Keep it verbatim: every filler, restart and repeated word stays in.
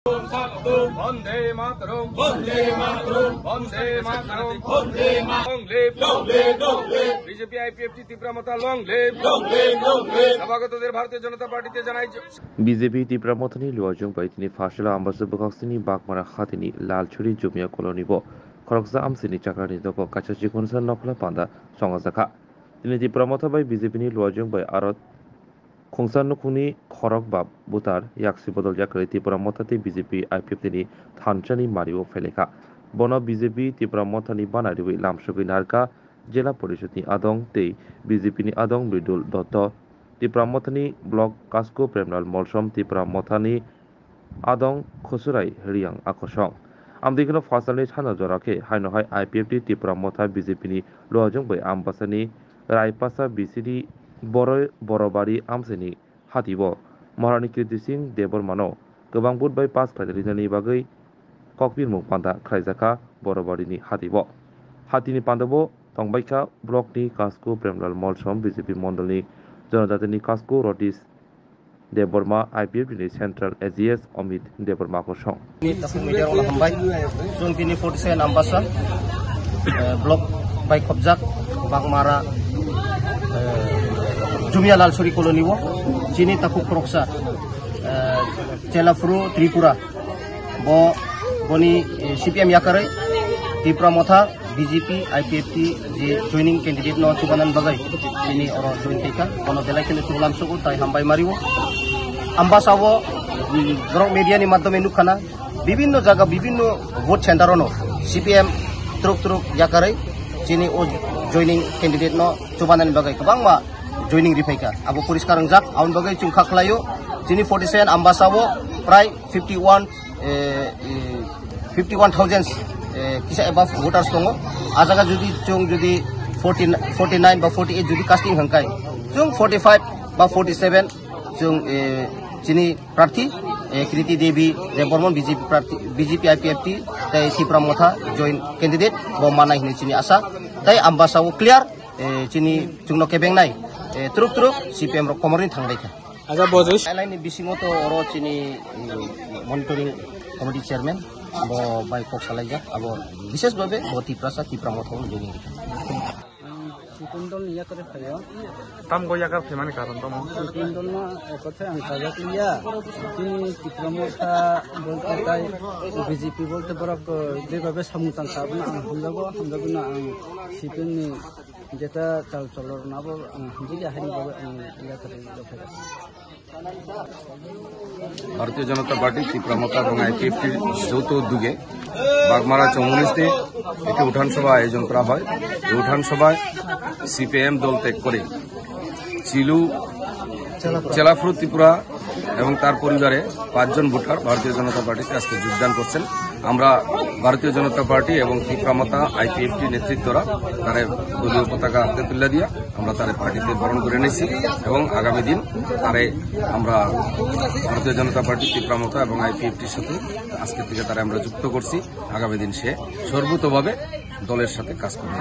Bande Mataram. Bande Mataram. Bande Mataram. Bande Mataram. Long live. Long live. Long live. B J P I P F T Tipra Motha long live. Long live. Long live. নবাগতদের ভারতীয় জনতা পার্টিতে জানাই জ- B J P Tipra Mothani luajwng bai tini Pharsela Ambasa bwkhaksini Bagmara hatini Lalchuri Jumia Colony bo khoroksa amsini chakrani nogo kaisa chikonsa nokhla panda songajakha. Tini Tipra Motha bai B J P ni luajwng bai aro khungsa nukhungni khorok ba butar yaksi bodol yakarwi Tipra Motha tei B J P I P F T ni thansa ni mario phailekha. Bono B J P Tipra Motha ni bana riwi lamsogwi narwkha Jela Porishod ni adong tei B J P ni adong Mridul Dotto, Tipra Motha ni block Kasko Premlal Molsom, Tipra Motha ni adong Khusurai Riang Akosong. Amtwi kheno phasalni sana jora khe haino hai I P F T Tipra Motha B J P ni luajwng bai Ambasani Raipasa B C D Boro-, Borobari amsini hati bo Maharani Kirti Singh Debbarmano kwbang vote bai pass khlai rinani bagwi kokbirmung panda khlaijakha Borobarini hati bo. Hatini panda bo tongbaikha block ni Kasko Premlal Molsom B J P mondolni Jonojatini Kasko Rodish Debbarma, I P F T ni Central A G S Amit Debbarma kosong. Ni takhuk media rok hambai. Chwng tini forty seven Ambasa, eh, block bai khopjak, Bagmara, eh, Jumia Lalsuri Colony o. Chini takhuk khoroksa, eh, Chelafru Tripura. Bo, boni, eh, C P M yakarwi Tipra Motha B J P, I P F T je joining candidate no chubanan bagwi tini oro join khaikha, bono belai kheno chubalam sugo tai hambai mario. Ambasa o, mm, borok media ni madhyome nukhana, bibinno jaga, bibinno vote center ono C P M truk truk yakarwi chini o joining candidate no chubanani bagwi kwbangma joining riphaikha. Abo poriskar wngjak, aboni bagwi chwng kha khlaio, chini forty seven Ambasa o prai fifty one, eh, eh, fifty one thousand, eh, kisa above voters tongo. A jaga jodi chwng jodi forty, forty nine ba forty eight jodi casting hwnkhai, chwng forty five ba forty seven chwng, eh, chini prarthi, eh, Kriti Devi Debbarma B J P prarthi, B J P I P F T tei Tipra Motha joint candidate bo manai hwnwi chini asa. Tei Ambasa o clear, eh, chini chwngno kebengnai, eh, truk truk C P M rok komorni thangbaikha. Acha, bo joi. Lailai ni bisingo to oro chini, mm, monitoring committee chairman bo bai kok salaijak, abo bishesh bhabe bo Tiprasa, Tipra Motha o joining rikha. Ang C P M dol ni yakare phaio. Tam go yakar phaimani karon tamo? C P M dol no ekothe ang sajak liya. Chini Tipra Motha bolte tai B J P bolte borok, eh, jebabe samung tangkha, abono ang hamjago, hamjagwino ang C P M ni jeta chal cholor nabo ang hamjagya haini bagwi ang yakare rokha. ভারতীয় জনতা পার্টি, ত্রিপুরা মথা এবং আইপিএফটির যৌথ উদ্যোগে বাগমারা চৌমুনিতে একটি উঠান সভা আয়োজন করা হয়। এই উঠান সভায় সিপিআইএম দল ত্যাগ করে চিলু চেলাফ্রু ত্রিপুরা এবং তার পরিবারে পাঁচজন ভোটার ভারতীয় জনতা পার্টিতে আজকে যোগদান করছেন। আমরা ভারতীয় জনতা পার্টি এবং ত্রিপুরা মথা আইপিএফটি নেতৃত্বরা তারা দলীয় পতাকা হাতে তুলে দিয়া আমরা তারে পার্টিতে বরণ করে নিয়েছি এবং আগামী দিন তারে আমরা ভারতীয় জনতা পার্টি, ত্রিপুরা মথা এবং আইপিএফটির সাথে আজকের থেকে তারে আমরা যুক্ত করছি। আগামী দিন সে সর্বতোভাবে দলের সাথে কাজ করবে।